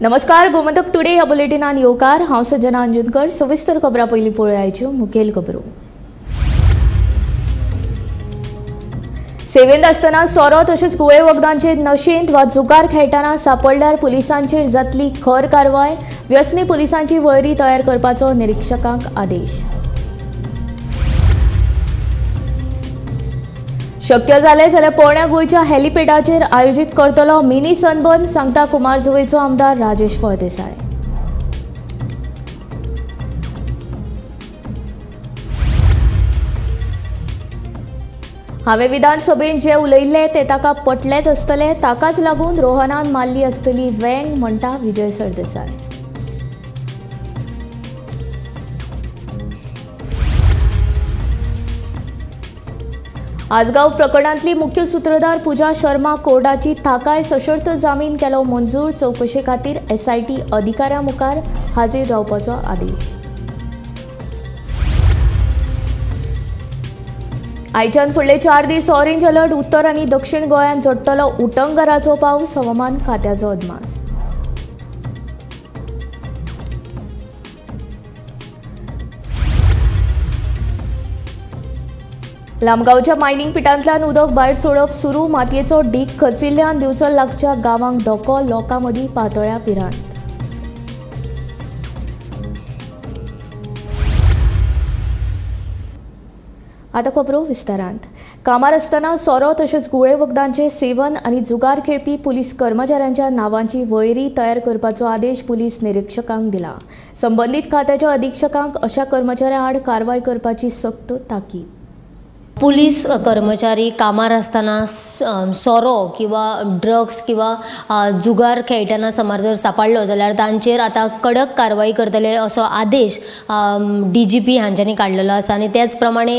नमस्कार, गोमंतक टुडे ह्या बुलेटिनान येवकार. हांव सजना अंजुनकर. सविस्तर खबरां पयलीं पळोवयाच्यो मुखेल खबरो. सेवेंत आसतना सोरो तशेंच गुळे वखदांचे नशेंत वा जुगार खेळटना सापडल्यार पुलिसांचेर जातली खर कारवाय. व्यसनी पुलिसांची वळेरी तयार करपाचो निरिक्षकांक आदेश. शक्य जालें जाल्यार पोरण्या गोंयच्या हेलिपेडाचेर आयोजीत करतलो मिनी सनबर्न, सांगता कुमारजुवेचो आमदार राजेश फळदेसाय. हांवें विधानसभेंत जें उलयिल्लें तें ताका पटलेंच आसतलें, ताकाच लागून रोहनान मारली आसतली वेंग, म्हणटा विजय सरदेसाय. आजगांव प्रकरणांतली मुख्य सूत्रधार पूजा शर्मा कोर्टाची थाकाय सशर्त जामीन केलो मंजूर. चवकशे खातीर एसआयटी अधिकाऱ्यां मुखार हाजीर रावपाचो आदेश. आयच्यान फुडले 4 दीस ऑरेंज अलर्ट. उत्तर आनी दक्षिण गोंयांत झडटलो उटंगराचो पावस, हवामान खात्याचो अदमास. लामगांवच्या मायनिंग पिटांतल्यान उदक भायर सोडप सुरू. मातयेचो ढीक खचिल्ल्यान दिवचल लागच्या गांवांक धोको, लोकां मदीं पातळ्या भिरांत. आतां खबरो विस्तारांत. कामार आसतना सोरो तशेंच गुळे वखदांचें सेवन आनी जुगार खेळपी पुलीस कर्मचाऱ्यांच्या नांवांची वळेरी तयार करपाचो आदेश पुलीस निरिक्षकांक दिला. संबंदीत खात्याच्या अधिक्षकांक अशा कर्मचाऱ्यां आड कारवाय करपाची सक्त ताकीद. पुलीस कर्मचारी कामार आसतना सोरो किंवा ड्रग्स किंवा जुगार खेळटना समज जर सापडलो जाल्यार तांचेर आतां कडक कारवाय करतले असो आदेश डीजीपी हांच्यांनी काडलेलो आसा. आनी त्याच प्रमाणे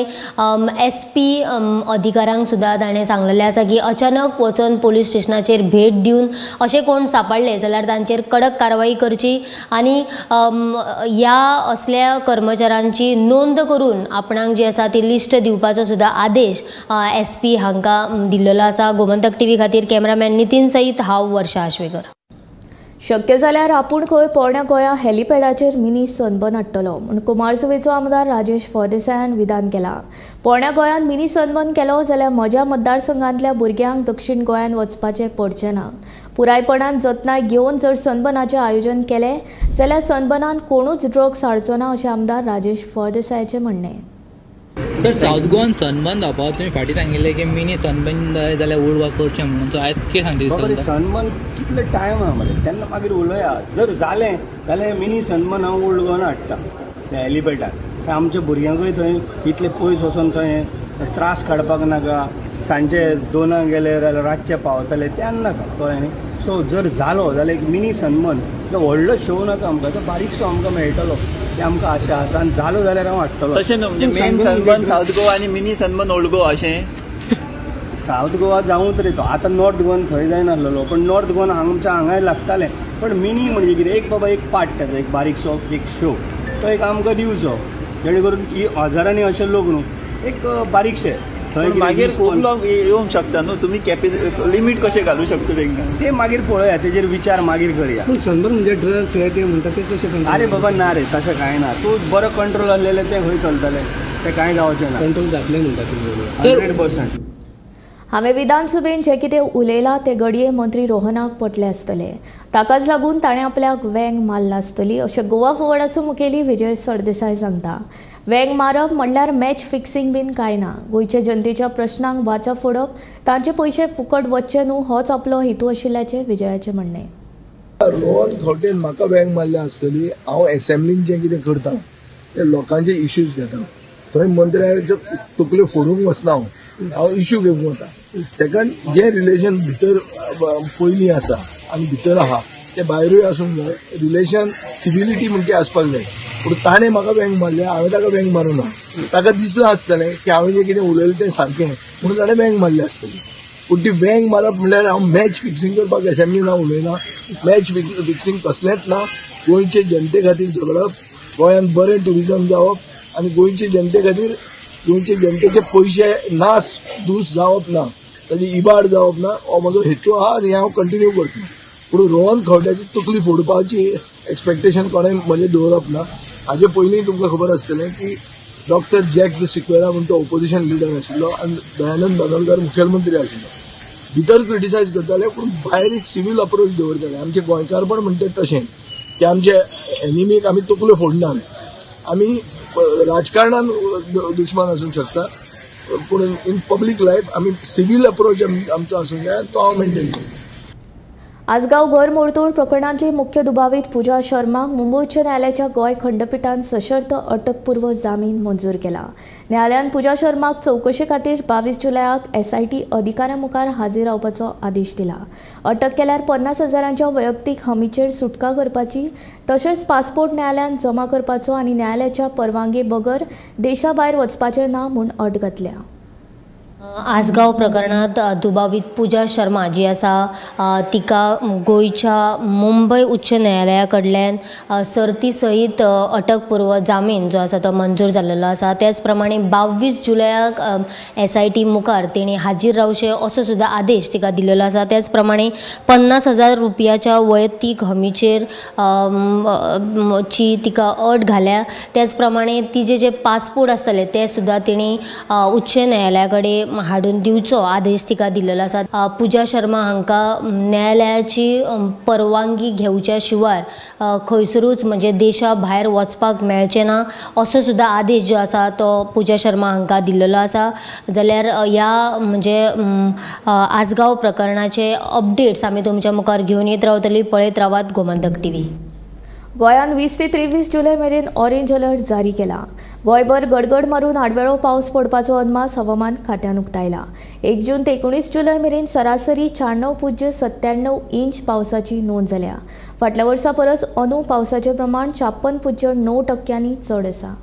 एस पी अधिकाऱ्यांक सुद्दां ताणें सांगलेलें आसा की अचानक वचोन पुलीस स्टेशनाचेर भेट दिवन अशें कोण सापडले जाल्यार तांचेर कडक कारवाय करची आनी ह्या असल्या कर्मचाऱ्यांची नोंद करून आपणाक जी आसा ती लिस्ट दिवपाचो सुद्दां आदेश एस पी हांकां दिल्लो आसा. गोमंतक टीव्ही खातीर कॅमेरामॅन नितीन सहित हांव वर्षा आश्वेकर. शक्य जाल्यार आपूण खंय पोरण्या गोंया हेलिपॅडाचेर मिनी सनबर्न हाडटलो म्हूण कुमारजुवेचो आमदार राजेश फळदेसायान विधान केलां. पोरण्या गोंयांत मिनी सनबर्न केलो जाल्यार म्हज्या मतदारसंघांतल्या भुरग्यांक दक्षिण गोंयांत वचपाचें पडचें ना. पुरायपणान जतनाय घेवन जर सनबर्नाचें आयोजन केलें जाल्यार सनबर्नान कोणूच ड्रग्स हाडचो ना, अशें आमदार राजेश फळदेसायाचें म्हणणें. सर, सावथ गोवन सनबर्न जावपाक तुमी फाटीं सांगिल्लें की मिनी सनबर्न जाय जाल्यार ओल्ड गोवा करचें म्हणून, सो आयज कितें सांगता? सनबर्न कितले टायम आहा मरे, तेन्ना मागीर उलोवया. जर जालें जाल्यार मिनी सनबर्न हांव ओल्ड गोवान हाडटा त्या हेलिपॅडार. आमच्या भुरग्यांकूय थंय इतले पयस वचोन थंय त्रास काडपाक नाका. सांजे 2 गेले जाल्यार रातचे पावतले तेन्ना नाका, कळ्ळें न्ही. सो जर जालो जाल्यार एक मिनी सनबर्न, व्हडलो शो नाका आमकां, तो बारीकसो आमकां मेळटलो ते आमकां आशा आसा. आनी जालो जाल्यार हांव हाडटलो. तशें न्हू, म्हणजे मेन सनबर्न सावथ गोवा आनी मिनी सनबर्न ओल्ड गोवा अशें? सावथ गोवा जावूंक रे तो, आतां नॉर्थ गोवान थंय जायनासलेलो, पण नॉर्थ गोवान आमच्या हांगाय लागतालें. पण मिनी म्हणजे कितें, एक बाबा एक पार्ट ताचो, एक बारीकसो एक शो तो एक आमकां दिवचो, जेणे करून ही हजारांनी अशे लोक न्हू एक बारीकशे थंय मागीर खूब लोक येवंक शकता न्हू. तुमी लिमीट कशें घालूं शकता तेंकां ते मागीर पळोवया, तेजेर विचार मागीर करया. पूण सनबर्न म्हणजे ड्रग्स हे ते म्हणटा ते कशें? आरे बाबा ना रे, तशें कांय ना. तूं बरो कंट्रोल आसलेलें तें खंय चलतलें, तें कांय जावचें ना. कंट्रोल जातलें म्हणटा तुमी? 100%. हांवें विधानसभेंत जें कितें उलयलां तें घडये मंत्री रोहनाक पटलें आसतलें, ताकाच लागून ताणें आपल्याक वेंग मारला आसतली, अशें गोवा फॉरवर्डाचो मुखेली विजय सरदेसाय सांगता. वेंग मारप म्हणल्यार मॅच फिक्सिंग बीन कांय ना. गोंयच्या जनतेच्या प्रश्नांक वाचा फोडप, तांचे पयशे फुकट वचचे न्हू होच आपलो हेतू आशिल्ल्याचें विजयाचें म्हणणें. रोहन खंवटेन म्हाका वेंग मारल्या आसतली. हांव एसेंब्लीन जें कितें करता ते लोकांचे इश्यूज घेता, थंय मंत्र्याच्यो तकल्यो फोडूंक वचना, हांव इश्यू घेवंक वता. सेकंड, जें रिलेशन भितर पयलीं आसा आनी भितर आहा तें भायरूय आसूंक जाय. रिलेशन सिविलिटी म्हणटी आसपाक जाय. पूण ताणें म्हाका वेंग मारल्या, हांवें ताका वेंग मारूं ना. ताका दिसलां आसतलें की हांवें जें कितें उलयलें तें सारकें म्हणून ताणें वेंग मारली आसतली. पूण ती वेंग मारप म्हणल्यार हांव मॅच फिक्सिंग करपाक एसेंब्लीन हांव उलयना. मॅच फिक्सिंग कसलेंच ना. गोंयचे जनते खातीर झगडप, गोंयांत बरें ट्युरिजम जावप आनी गोंयचे जनते खातीर गोंयचे जनतेचे पयशे नास दूस जावप ना, ताजी इबाड जावप ना, हो म्हजो हेतू आहा आनी हांव कंटिन्यू करतलो. पूण रोहन खंवट्याची तकली फोडपाची एक्सपेक्टेशन कोणें म्हणजे दवरप ना. हाजे पयलीं तुमकां खबर आसतलें की डॉक्टर जॅक the Sequeira म्हूण तो ओपोजिशन लिडर आशिल्लो आनी दयानंद बांदोडकर मुखेलमंत्री आशिल्लो. भितर क्रिटिसायज करताले पूण भायर एक सिवील अप्रोच दवरताले. आमचे गोंयकारपण म्हणटात तशें की आमचे एनिमीक आमी तकल्यो फोडनात, आमी राजकारणान दुश्मान आसूंक शकता पूण इन पब्लीक लायफ आमी सिवील अप्रोच आमचो आसूंक जाय, तो हांव मेंटेन करता. आसगांव घर मोडतोड प्रकरणांतली मुख्य दुबावीत पूजा शर्माक मुंबय उच्च न्यायालयाच्या गोंय खंडपिठान सशर्त अटकपूर्व जामीन मंजूर केला. न्यायालयान पूजा शर्माक चवकशे खातीर 22 जुलयाक एसआयटी अधिकाऱ्यां मुखार हाजीर रावपाचो आदेश दिला. अटक केल्यार 50,000 वैयक्तीक हमीचेर सुटका करपाची तशेंच पासपोर्ट न्यायालयान जमा करपाचो आनी न्यायालयाच्या परवानगे बगर देशा भायर वचपाचें ना म्हूण अट घातल्या. आसगांव प्रकरणांत दुबावीत पूजा शर्मा जी आसा तिका गोंयच्या मुंबय उच्च न्यायालया कडल्यान सर्ती सहीत अटकपूर्व जामीन जो आसा तो मंजूर जाल्लो आसा. त्याच प्रमाणे 22 जुलयाक एसआयटी मुखार तिणें हाजीर रावचें असो सुद्दां आदेश तिका दिल्लो आसा. त्याच प्रमाणे 50,000 रुपयाच्या वैयक्तीक हमीचेर ची तिका अट घाल्या. त्याच प्रमाणे तिजे जे पासपोर्ट आसतले ते सुद्दां तिणें उच्च न्यायालया कडेन हाडून दिवचो आदेश तिका दिल्लो आसा. पूजा शर्मा हांकां न्यायालयाची परवानगी घेवच्या शिवाय खंयसरूच म्हणजे देशा भायर वचपाक मेळचें ना असो सुद्दां आदेश जो आसा तो पूजा शर्मा हांकां दिल्लो आसा. जाल्यार ह्या म्हणजे आसगांव प्रकरणाचे अपडेट्स आमी तुमच्या मुखार घेवन येत रावतली. पळयत रावात गोमंतक टीव्ही. गोंयांत 20 ते 23 जुलय मेरेन ऑरेंज अलर्ट जारी केला. गोंयभर गडगड मारून आडवेळो पावस पडपाचो अदमास हवामान खात्यान उक्तायला. 1 जून ते 19 जुलय मेरेन सरासरी 96.97 इंच पावसाची नोंद जाल्या. फाटल्या वर्सा परस अंदू पावसाचें प्रमाण 56.9% चड आसा.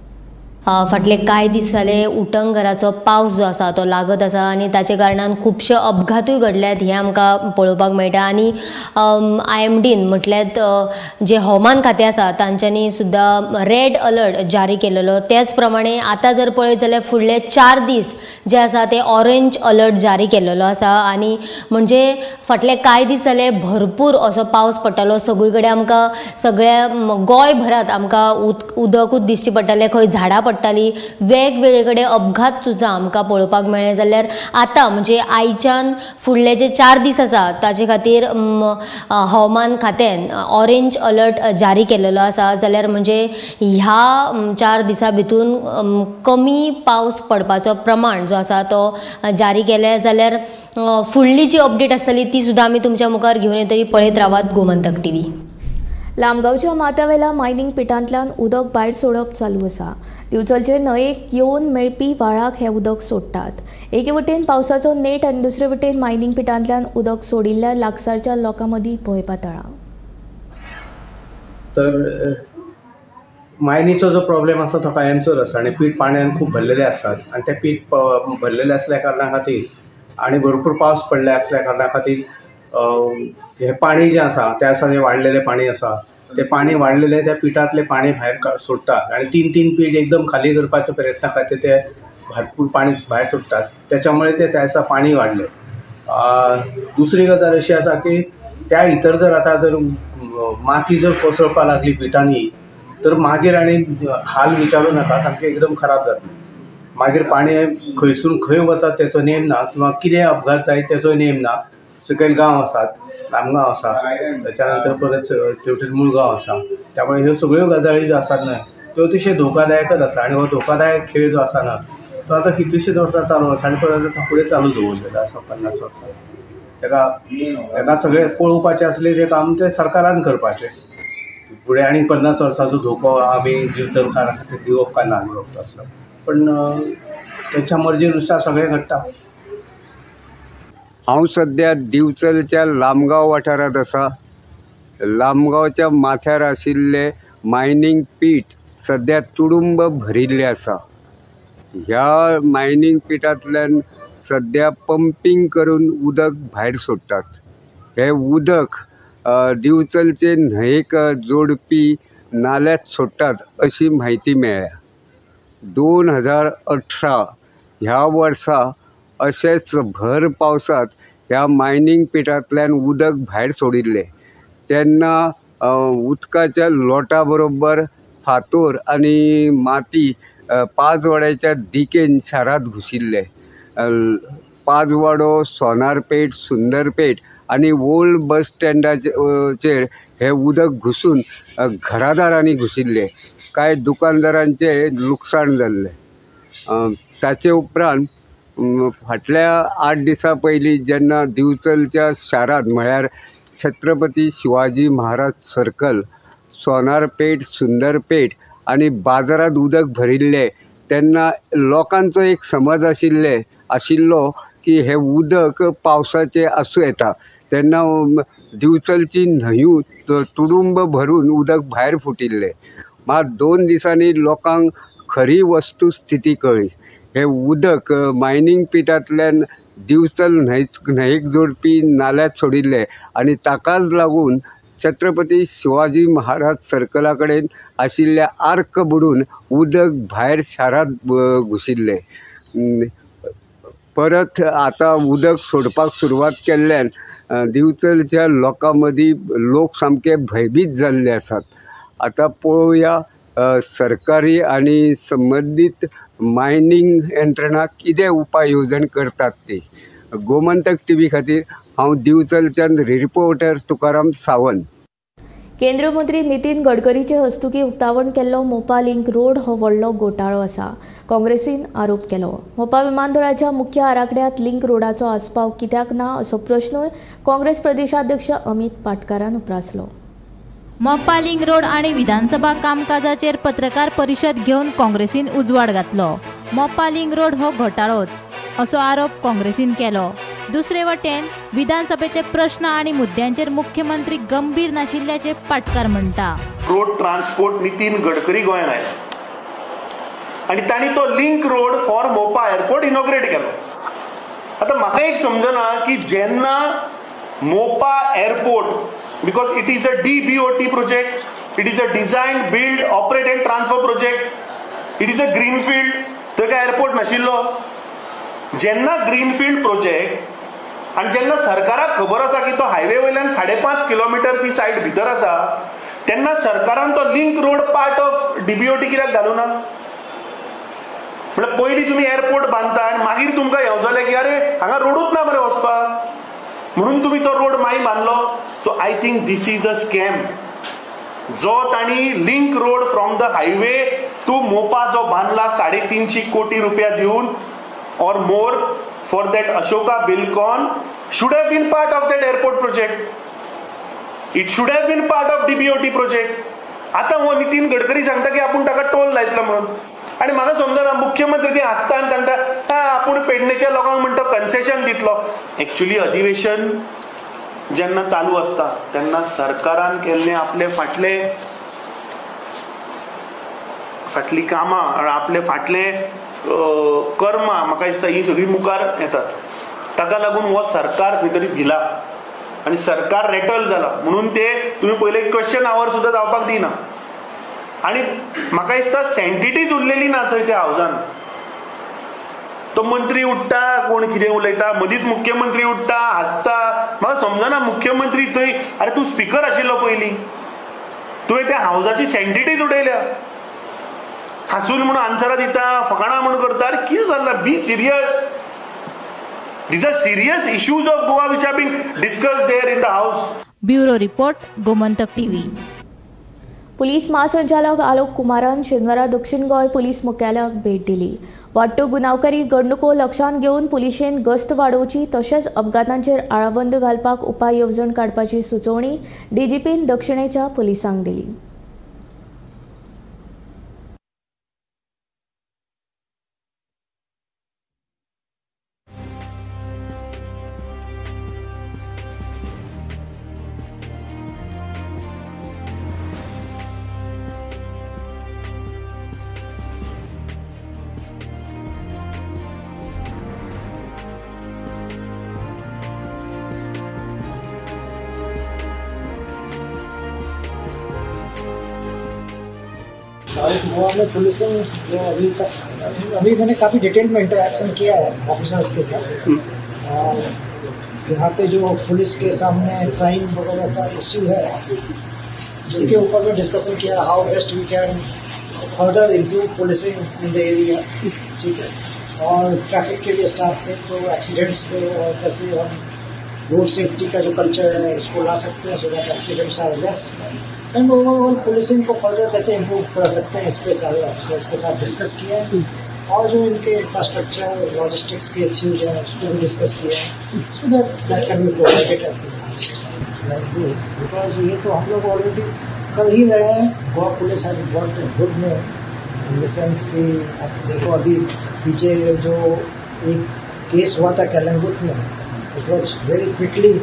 फाटले कांय दीस जाले उटंगराचो पावस जो आसा तो लागत आसा आनी ताचे कारणान खुबशे अपघातूय घडल्यात हें आमकां पळोवपाक मेळटा. आनी आयएमडीन म्हटल्यार जे हवामान खातें आसा तांच्यांनी सुद्दां रेड अलर्ट जारी केलेलो. त्याच प्रमाणे आतां जर पळयत जाल्यार फुडले 4 दीस जे आसा ते ऑरेंज अलर्ट जारी केलेलो आसा. आनी म्हणजे फाटले कांय दीस जाले भरपूर असो पावस पडटालो, सगळी कडेन आमकां सगळ्या गोंयभरांत आमकां उदकूच दिश्टी पडटालें, खंय झाडां पडटाली, वेगवेगळे कडेन अपघात सुद्दां आमकां पळोवपाक मेळ्ळे. जाल्यार आतां म्हणजे आयच्यान फुडले जे 4 दीस आसा ताचे खातीर हवामान खात्यान ऑरेंज अलर्ट जारी केलेलो आसा. जाल्यार म्हणजे ह्या 4 दिसां भितून कमी पावस पडपाचो प्रमाण जो आसा तो जारी केल्या. जाल्यार फुडली जी अपडेट आसतली ती सुद्दां आमी तुमच्या मुखार घेवन येतली. पळयत रावात गोमंतक टीव्ही. लामगांवच्या माथ्यावेल्या मायनिंग पिठांतल्यान उदक भायर सोडप चालू आसा. दिवचलचे न्हंयेक येवन मेळपी व्हाळाक हें उदक सोडटात. एके वटेन पावसाचो नेट आनी दुसरे वटेन मायनिंग पिठांतल्यान उदक सोडिल्ल्या लागसारच्या लोकां मदीं भंय पातळ्ळा. तर मायनीचो जो प्रॉब्लेम आसा तो कायमचोच आसा आनी पीठ पाण्यान खूब भरलेले आसात आनी ते पीठ भरलेले आसल्या कारणा खातीर आनी भरपूर पावस पडले आसल्या कारणा खातीर हे पाणी जें आसा त्या आसा जें वाडलेलें पाणी आसा तें पाणी वाडलेलें त्या पिठांतलें पाणी भायर सोडटात आनी 3-3 पीठ एकदम खाली करपाच्या प्रयत्ना खातीर ते भरपूर पाणी भायर सोडटात, त्याच्यामुळे ते त्या दिसा पाणी वाडलें. दुसरी गजाल अशी आसा की त्या भितर जर आतां जर माती जर कोसळपाक लागली पिठांनी तर मागीर आनी हाल विचारूं नाका, सामकें एकदम खराब जातलें. मागीर पाणी खंयसून खंय वचत तेचो नेम ना किंवा कितें अपघात जायत तेचो नेम ना. सकयल गांव आसात, लामगांव आसा, त्याच्या नंतर परत तेवटेन मुळगांव आसा, त्यामुळे ह्यो सगळ्यो गजाली ज्यो आसात न्हय त्यो अतिशय धोकादायकच आसा. आनी हो धोकादायक खेळ जो आसा ना तो आतां कितलीशींच वर्सां चालू आसा आनी परत आतां फुडें चालू दवरलेलो आसा 50 वर्सां. तेका तेका सगळें पळोवपाचें आसलें तें काम तें सरकारान करपाचें. फुडें आनी 50 वर्सांचो धोको आमी दिवचलकारां खातीर दिवप काय ना दिवप तसलो, पण तेंच्या मर्जीनुसार सगळें घडटा. हांव सद्या दिवचलच्या लामगांव वाठारांत आसा. लामगांवच्या माथ्यार आशिल्लें मायनींग पीठ सद्या तुडुंब भरिल्लें आसा. ह्या मायनींग पिठांतल्यान सद्या पंपींग करून उदक भायर सोडटात. हें उदक दिवचलचे न्हंयेक जोडपी नाल्यात सोडटात अशी म्हायती मेळ्ळ्या. 2018 ह्या वर्सा अशेंच भर पावसांत ह्या मायनींग पिठांतल्यान उदक भायर सोडिल्लें. तेन्ना उदकाच्या लोटा बरोबर फातोर आनी माती पांचवाड्याच्या दिकेन शारांत घुशिल्ले. पांचवाडो, सोनारपेठ, सुंदरपेठ आनी ओल्ड बस स्टँडाचेर हे उदक घुसून घरादारांनी घुशिल्ले. कांय दुकानदारांचे लुकसाण जाल्लें. ताचे उपरांत फाटल्या 8 दिसां पयलीं जेन्ना दिवचलच्या शारांत म्हळ्यार छत्रपती शिवाजी महाराज सर्कल, सोनारपेठ, सुंदरपेठ आनी बाजारांत उदक भरिल्लें तेन्ना लोकांचो एक समज आशिल्लो की हें उदक पावसाचें आसूं येता. तेन्ना दिवचलची न्हंयू तुडुंब भरून उदक भायर फुटिल्लें. मात 2 दिसांनी लोकांक खरी वस्तुस्थिती कळ्ळी. हें उदक मायनींग पिटांतल्यान दिवचल न्हंयेक जोडपी नाल्यांत सोडिल्लें आनी ताकाच लागून छत्रपती शिवाजी महाराज सर्कला कडेन आशिल्ल्या आर्क बुडून उदक भायर शारांत घुशिल्लें. परत आतां उदक सोडपाक सुरवात केल्ल्यान दिवचलच्या लोकां मदीं लोक सामके भंयभीत जाल्ले आसात. आतां पळोवया सरकारी आनी संबंदीत मायनींग यंत्रणा कितें उपाय येवजण करतात ती. गोमंतक टीव्ही खातीर हांव दिवचलच्यान रिपोर्टर तुकाराम सावंत. केंद्रीय मंत्री नितीन गडकरीचे हस्तुकी उक्तावण केल्लो मोपा लिंक रोड हो व्हडलो घोटाळो आसा, काँग्रेसीन आरोप केलो. मोपा विमानतळाच्या मुख्य आराखड्यांत लिंक रोडाचो आस्पाव कित्याक ना असो प्रश्नूय काँग्रेस प्रदेशाध्यक्ष अमित पाटकारान उप्रासलो. मोपा लिंक रोड आनी विधानसभा कामकाजाचेर पत्रकार परिशद घेवन काँग्रेसीन उजवाड घातलो. मोपा लिंक रोड हो घोटाळोच असो आरोप काँग्रेसीन केलो. दुसरे वटेन विधानसभेतले प्रश्न आनी मुद्द्यांचेर मुख्यमंत्री गंभीर नाशिल्ल्याचे पाटकार म्हणटा. रोड ट्रान्सपोर्ट नितीन गडकरी गोंयांत आयले आनी तांणी तो link road for Mopa airport inaugurate केलो. आतां म्हाका एक समजना की जेन्ना Mopa airport, because it is a DBOT project, it is a design, build, operate and transfer project, it is a greenfield, थंय काय एअरपोर्ट नाशिल्लो. जेन्ना ग्रीनफिल्ड प्रोजेक्ट आनी जेन्ना सरकाराक खबर आसा की तो हायवे वयल्यान 5.5 किलोमिटर ती सायड भितर आसा, तेन्ना सरकारान तो link road part of DBOT कित्याक घालूं ना? म्हळ्यार पयलीं तुमी एअरपोर्ट बांदता आनी मागीर तुमकां येवजलें की अरे हांगा रोडूच ना मरे वचपाक, म्हणून तुमी तो रोड मागीर बांदलो. So I think this is a scam. जो तांणी link road from the highway to Mopa जो बांदला 350 कोटी रुपया दिवन or more for that Ashoka Buildcon should have been part of that airport project. It should have been part of DBOT project. आतां हो नितीन गडकरी सांगता की आपूण ताका टोल लायतलो म्हणून, आनी म्हाका समजना मुख्यमंत्री ती हांसता आनी सांगता आपूण पेडणेच्या लोकांक म्हणटा कन्सेशन दितलो. एक्चुअली अधिवेशन जेन्ना चालू आसता तेन्ना सरकारान केल्ले आपले फाटले फाटली कामां आपले फाटले कर्मां म्हाका दिसता ही सगळीं मुखार येतात. ताका लागून हो सरकार खंय तरी भिला आनी सरकार रेटल जाला, म्हणून ते तुमी पयले क्वेश्चन our सुद्दां जावपाक दिना. आनी म्हाका दिसता सँटिटीज उरलेली ना थंय त्या हावजान. तो मंत्री उठ्ठा, कोण कितें उलयता, मदींच मुख्यमंत्री उठ्ठा, हांसता. म्हाका समजना मुख्यमंत्री थंय, अरे तूं स्पिकर आशिल्लो पयलीं, तुवें त्या हावजाची सँटिटीज उडयल्या, हांसून म्हणून आन्सरां दिता, फकाणां म्हूण करता. अरे कितें चल्लां? Be serious. These are serious issues of Goa which are being discussed there in the house. Bureau report, Gomantak TV. Police महासंचालक आलोक कुमारान शेनवारा दक्षिण गोंय पुलीस मुख्यालयाक भेट दिली. वाडट्यो गुन्यांवकारी घडणुको लक्षांत घेवन पुलिशेन गस्त वाडोवची तशेंच अपघातांचेर आळाबंद घालपाक उपाय येवजण काडपाची सुचोवणी डीजीपीन दक्षिणेच्या पुलिसांक दिली. गोवा में पुलिसिंग जो अभी तक अभी मैंने काफ़ी डिटेल में इंटरेक्शन किया है ऑफिसर्स के साथ। यहाँ पे जो पुलिस के सामने क्राइम वगैरह का इश्यू है उसी के ऊपर में डिस्कशन किया, how best we can further improve policing in the area. ठीक है, और ट्रैफिक के लिए स्टाफ थे तो एक्सीडेंट्स को और कैसे हम रोड सेफ्टी का जो कल्चर है उसको ला सकते हैं so that accidents are less, and overall policing को फर्दर कैसे इम्प्रूव कर सकते हैं इस पर सारे ऑफिसर्स के साथ डिस्कस किया है। और जो इनके इंफ्रास्ट्रक्चर लॉजिस्टिक्स के इश्यूज हैं उसको भी डिस्कस किया है so that that can be provided like this, because ये तो हम लोग ऑलरेडी कर ही रहे हैं। Goa police has got good name in the sense कि आप देखो अभी पीछे जो एक केस हुआ था कैलंगुट में, it was very quickly.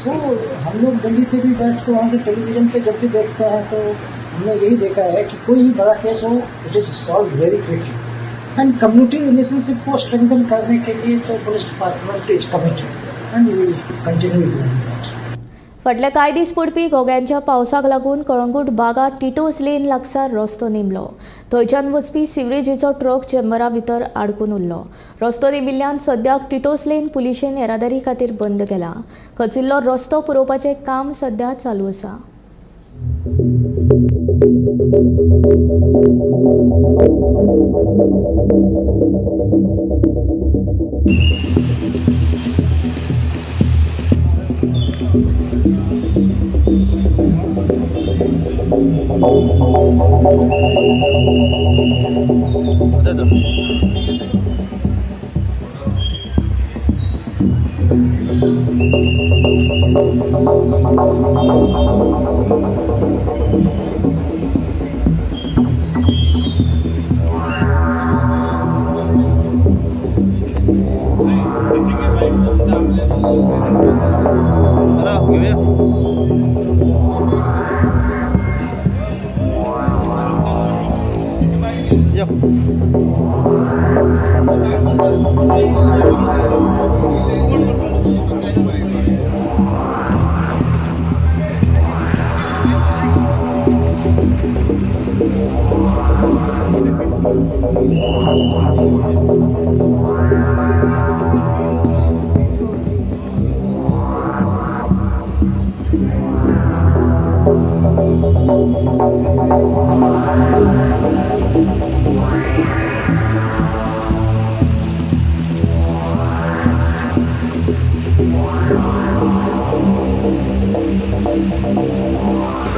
So हम लोग दिल्ली से भी बैठ के वहाँ से टेलीविज़न पे जब भी देखते हैं तो हमने यही देखा है कि कोई भी बड़ा केस हो it is solve very quickly, and community relationship को स्ट्रेंथन करने के लिए तो police department is committed and we will continue doing that. फाटले कांय दीस पडपी घोग्यांच्या पावसाक लागून कळंगूट बागा टिटोस लेन लागसार रस्तो नेमलो. थंयच्यान वचपी सिवरेजीचो ट्रक चेंबरा भितर आडकून उरलो. रस्तो नेमिल्ल्यान सद्याक टिटोस लेन पुलिशेन येरादारी खातीर बंद केला. खचिल्लो रस्तो पुरोवपाचें काम सद्या चालू आसा.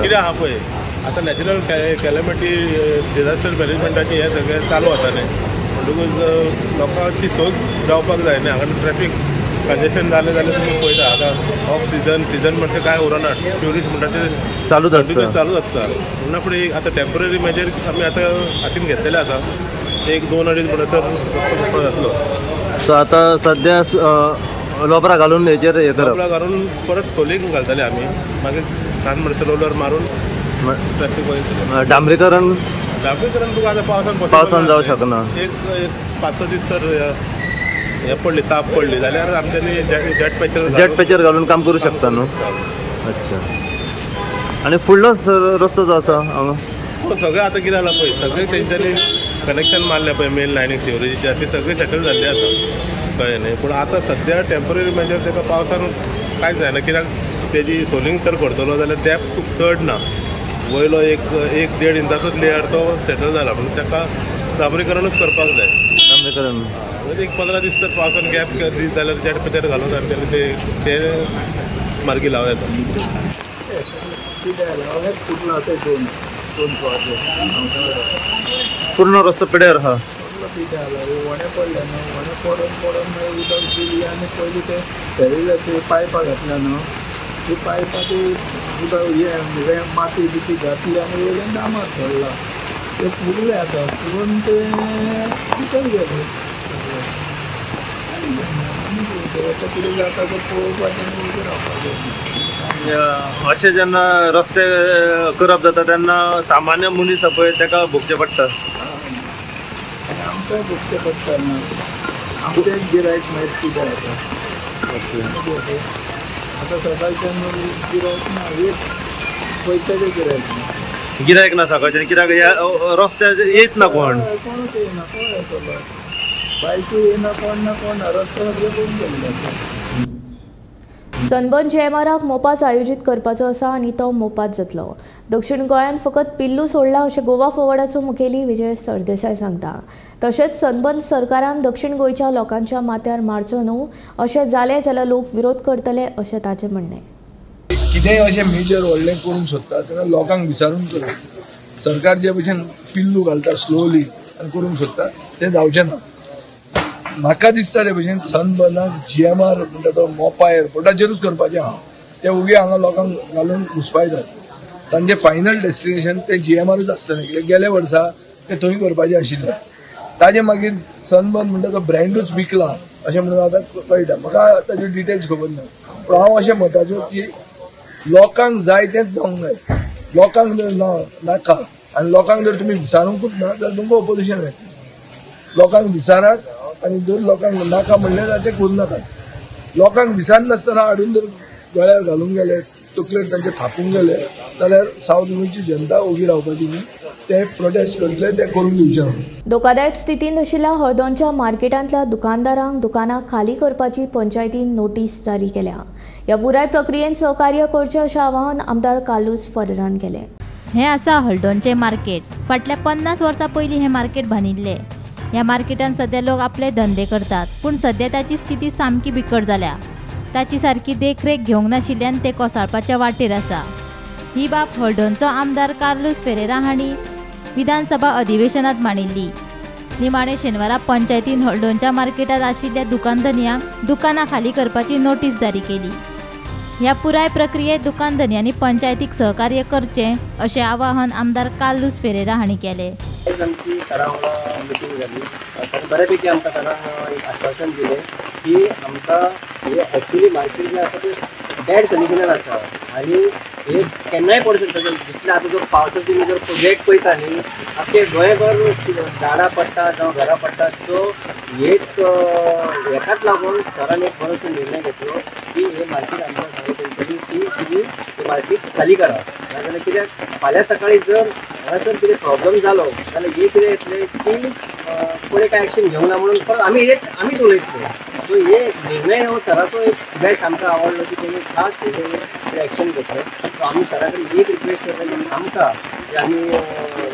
कितें आहा पळय आतां नॅचरल कॅलमिटी डिजास्टर मॅनेजमेंटाचें हें सगळें चालू आसा न्ही, म्हणटकूच लोकांची सोय जावपाक जाय न्ही. हांगा ट्रॅफीक कंजेशन जालें जाल्यार तुमी पळयता आतां ऑफ सिजन सिजन म्हणटा कांय उरना, ट्युरिस्ट म्हणटा ते चालूच आसता चालूच आसता. म्हणून फुडें आतां टेंपररी मेजर आमी आतां हातीन घेतलेले आसा, एक दोन अडीच म्हणसर रस्तो मेकळो जातलो. सो आतां सद्या लोबरां घालून हेचेर हें करप, लोबरां घालून परत सोलींग घालतले आमी, मागीर सान म्हणसर रोलर मारून ट्रॅफीक वयतलें. डांबरीकरण डांबरीकरण तुका आतां पावसान पावसान जावं शकना. एक एक 5-6 दीस तर हें पडली ताप पडली जाल्यार आमच्यांनी जेट पॅचर जेट पॅचर घालून काम करूं शकता न्हू. अच्छा, आनी फुडलो रस्तो जो आसा हांगा सगळें आतां कितें जालां पळय सगळें तेंच्यांनी कनेक्शन मारलें पळय मेन लायनीक सिवरेजीचे ते सगळें सेटल जाल्लें आसा, कळ्ळें न्ही. पूण आतां सद्या टेंपररी मेजर ताका पावसान कांयच जायना, कित्याक तेजी सोलिंग तर करतलो जाल्यार डेप्थ चड ना, वयलो एक एक देड इंचाचोच लेयर तो सेटल जाला, म्हणून ताका डांबरीकरणूच करपाक जाय. डांबरीकरण म्हणजे एक 15 दीस तर पावसान गॅप दीस जाल्यार जेट पॅचर घालून आमच्यानी ते ते मार्गी लावं येता. पूर्ण रस्तो पिड्यार आहा, वणे पडले न्हू, वणे पडून पडून मागीर उदक गेली आनी पयलीं ते फेरीचे पायपां घातल्या न्हू, ती पायपां ती उदक हें माती बिती घातली आनी वयल्यान डांबर पडला, ते फुगले आतां फुगून ते भितर गेले. आतां कितें जाता तें पळोवपाचें आनी उबें रावपाचें. अशें जेन्ना रस्ते करप जाता तेन्ना सामान्य मनीस पळय ताका भोगचें पडटा, आमकांय भोगचें पडटा ना, आमचें गिरायक मागीर कितें जाता. आतां सकाळच्यान गिरायक ना, एक पयशाचें गिरायक ना, गिरायक ना सकाळच्यान, कित्याक ह्या रस्त्यार येत ना कोण, कोणूच येयना, कोण येतलो, बायकूय येयना, कोण ना कोण ना, रस्तो सगळे बंद केल्ले आसा. सनबर्न जीएमआराक मोपाच आयोजीत करपाचो आसा आनी तो मोपाच जातलो. दक्षिण गोंयांत फकत पिल्लू सोडला अशें गोवा फॉरवर्डाचो मुखेली विजय सरदेसाय सांगता. तशेंच सनबर्न सरकारान दक्षिण गोंयच्या लोकांच्या माथ्यार मारचो न्हू, अशें जालें जाल्यार लोक विरोध करतले अशें ताचें म्हणणें. कितेंय अशें मेजर व्हडलें करूंक सोदता तेन्ना लोकांक विचारून करप. सरकार जे भशेन पिल्लू घालता स्लोली आनी करूंक सोदता तें जावचें ना. म्हाका दिसता ते भशेन सनबर्नाक जीएमआर म्हणटा तो मोपा एअरपोर्टाचेरूच करपाचें आहा. ते उगे हांगा लोकांक घालून घुसपायतात. तांचें फायनल डेस्टिनेशन तें जीएमआरूच आसतलें, कित्याक गेल्या वर्सा तें थंय करपाचें आशिल्लें. ताजे मागीर सनबर्न म्हणटा तो ब्रँडूच विकला अशें म्हणून आतां कळटा. म्हाका ताच्यो डिटेल्स खबर ना, पूण हांव अशें मताचो की लोकांक जाय तेंच जावंक जाय. लोकांक जर ना नाका आनी लोकांक जर तुमी विचारूंकूच ना जाल्यार तुमकां ओपोजिशन येतलें. लोकांक विचारात आनी जर लोकांक नाका म्हणलें जाल्यार तें करूं नाकात. लोकांक विचारनासतना हाडून जर गळ्यार घालूंक गेले, तकलेर तांचे थापूंक गेले जाल्यार सावथ गोंयची जनता ओगी रावपाची न्ही. ते प्रोटेस्ट करतले, ते करूंक दिवचे ना. धोकादायक स्थितींत आशिल्ल्या हळदोणच्या मार्केटांतल्या दुकानदारांक दुकानां खाली करपाची पंचायतीन नोटीस जारी केल्या. ह्या पुराय प्रक्रियेंत सहकार्य करचें अशें आवाहन आमदार कार्लुस फेरेरान केलें. हें आसा हळदोणचें मार्केट. फाटल्या 50 वर्सां पयलीं हें मार्केट बांदिल्लें. ह्या मार्केटान सद्या लोक आपले धंदे करतात, पूण सद्या ताची स्थिती सामकी बिकट जाल्या. ताची सारकी देखरेख घेवंक नाशिल्ल्यान ते कोसळपाच्या वाटेर आसा. ही बाब हळदोणचो आमदार कार्लुस फेरेरा हांणी विधानसभा अधिवेशनात मांडिल्ली. निमाणे शेनवारा पंचायतीन हळदोणच्या मार्केटात आशिल्ल्या दुकानधनयांक दुकानां खाली करपाची नोटीस जारी केली. ह्या पुराय प्रक्रियेत दुकानधनयांनी पंचायतीक सहकार्य करचें अशें आवाहन आमदार कार्लुस फेरेरा हांणी केलें. आमची सरां वांगडा मिटींग जाली. बऱ्यापैकी आमकां सरान एक आश्वासन दिलें की आमकां हे एक्चुली मार्केट जें आसा तें बॅड कंडिशनान आसा आनी हे केन्नाय पडूं शकता. जितले आतां जो पावसाचो तुमी जर प्रोजेक्ट पळयता न्ही, आमचे गोंयभर झाडां पडटा जावं घरां पडटा. सो एक हेकाच लागून सरान एक बरोसो निर्णय घेतलो की हे मार्केट आमकां सांगलें तेंच्यांनी की तुमी हे मार्केट खाली करा. नाजाल्यार कित्याक फाल्यां सकाळीं जर हांगासर कितें प्रॉब्लम जालो जाल्यार हे कितें येतलें की कोणें कांय एक्शन घेवना म्हणून परत आमी एक आमीच उलयतले. सो हे निर्णय हो सराचो एक बेस्ट आमकां आवडलो की तेणी खास हेजेर एक्शन घेतलें. सो आमी सरा कडेन एक रिक्वेस्ट करता की आमकां जे आमी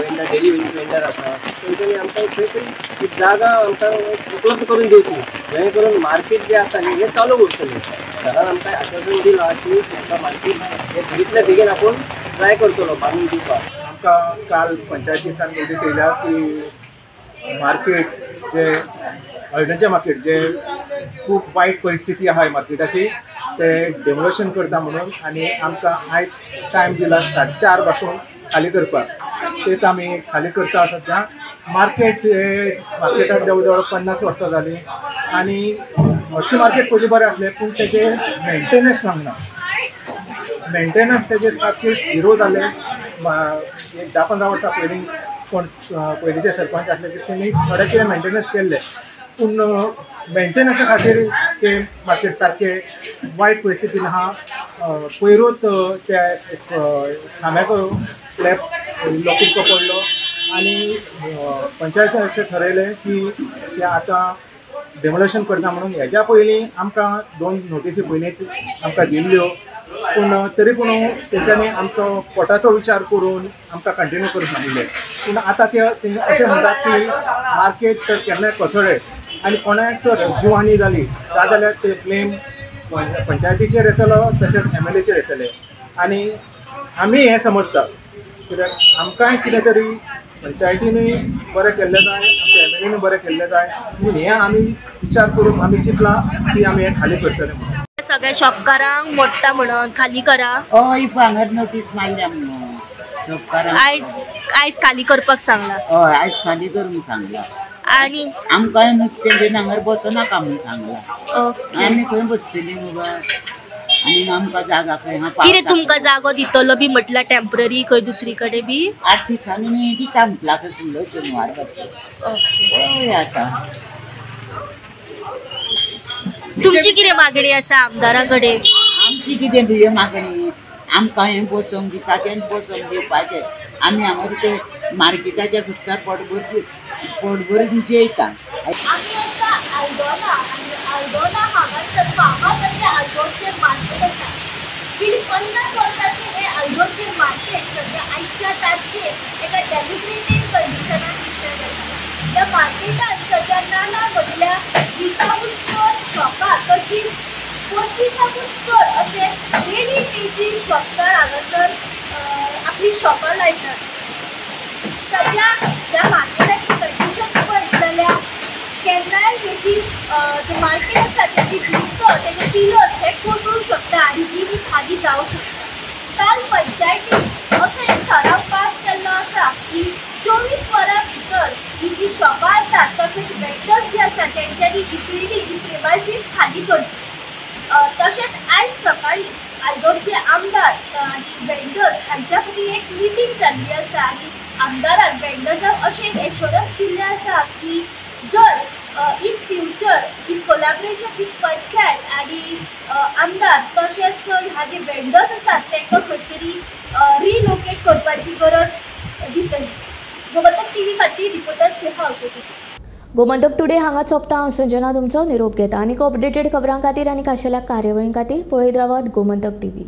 वेंडर डेली वेजीस वेंडर आसा तेंच्यांनी आमकां खंय तरी एक जागा आमकां उपलब्ध करून दिवची, जेणे करून मार्केट जें आसा न्ही हें चालू उरतलें. सरान आमकां आश्वासन दिलां की आमकां मार्केट हें बेगींतल्या बेगीन आपूण ट्राय करतलो बांदून दिवपाक. आमकां काल पंचायतीसान नोटीस येयल्या की मार्केट जे हळदणचें मार्केट जे खूब वायट परिस्थिती आहा मार्केटाची ते डेमोलेशन करता म्हणून आनी आमकां आयज टायम दिला 4:30 पासून खाली करपाक. तेच आमी खाली करता सद्या. मार्केट मार्केटाक जवळ जवळ 50 वर्सां जालीं आनी हरशीं मार्केट पयलीं बरें आसलें, पूण तेजें मेंटेनन्स जावंक ना. मेंटेनन्स तेजें सारकें झिरो जालें. एक 10-15 वर्सां पयलीं कोण पयलींचे सरपंच आसले तेणी थोडें कितें मेंटेनन्स केल्लें, पूण मेंटेनन्सा खातीर ते मार्केट सारकें वायट परिस्थितीन आहा. पयरूच त्या एक खांब्याचो स्लॅब लोकींक पडलो आनी पंचायतीन अशें थरयलें की ते आतां डेमोलेशन करता म्हणून. हेज्या पयलीं आमकां 2 नोटीसी पयलीं आमकां दिल्ल्यो, पूण तरी पूण तेंच्यांनी आमचो पोटाचो विचार करून आमकां कंटिन्यू करूंक सांगिल्लें. पूण आतां ते अशें म्हणटात की मार्केट तर केन्नाय कोसळ्ळें आनी कोणाक तर जीवहानी जाली जाल्यार ते ब्लेम पंचायतीचेर येतलो तशेंच एमएलएचेर येतले. आनी आमी हें समजतात कित्याक आमकांय कितें तरी पंचायतीनूय बरें केल्लें जाय, आमच्या एमएलएनूय बरें केल्लें जाय, म्हणून हें आमी विचार करून आमी चिंतलां की आमी हें खाली करतले म्हणून. सगळ्या शॉपकारांक मोडटा म्हणून खाली करा. हय, हांगाच नोटीस मारल्या म्हणून शॉपकारांक आयज आयज खाली करपाक सांगला. हय, आयज खाली करूंक सांगला आनी आमकांय नुस्तें बीन हांगार बसोनाका म्हणून सांगला. आमी खंय बसतली बाबा आनी आमकां जागा खंय आहा. कितें तुमकां जागो दितलो बी म्हटल्यार टेम्पररी खंय दुसरी कडेन बी 8 दिसांनी दिता म्हटलां खंय फुडलो शेनवार पासून. हय, आतां तुमची कितें मागणी आसा आमदारा कडेन? आमची कितें तुजी मागणी, आमकां हें बसोवंक दिता तें बसोवंक दिवपाचें. आमी हांगा ते मार्केटाच्या सुद्दां पोटभर जेयता. आमी आसा आल्दोना आनी आल्दोना हांगासर फामाद अशें आल्दोनचें मार्केट डेलिब्रेटेड कंडिशनान दिसले जाता. ह्या मार्केटान सद्या ना ना म्हटल्यार 20 चड शॉपां तशींच 25 चड अशे डेली बेजीस शॉपकार हांगासर आपली शॉपां लायतात. सद्या ह्या मार्केटाची कंडिशन पळयत जाल्यार केन्नाय लेगीत जे मार्केट आसा तेजी भिंत, तेजे पिलर्स हे कोसळूंक शकता आनी जी बी खाली जावंक शकता. काल पंचायतीन असो एक ठराव पास केल्लो आसा की 24 वरां भितर ही जी शॉपां आसात तशेंच वेंडर्स जे आसात तेंच्यांनी ही बिल्डींग, ही प्रेमायसीस खाली करची. तशेंच आयज सकाळीं आल्दोरचे आमदार आनी वेंडर्स हांच्या मदीं एक मिटींग जाल्ली आसा आनी आमदारान वेंडर्सांक अशें एक एश्योरन्स दिल्लें आसा की जर in future in collaboration with panchayat आनी आमदार तशेंच ह्या जे वेंडर्स आसात तांकां खंय तरी रिलोकेट करपाची गरज दितली. गोमंतक टीव्ही खातीर रिपोर्टर स्नेहा असोती. गोमंतक टुडे हांगा सोंपता. हांव संजना तुमचो निरोप घेता. आनीक अपडेटेड खबरां खातीर आनी खाशेल्या कार्यावळीं खातीर पळयत रावात गोमंतक टीव्ही.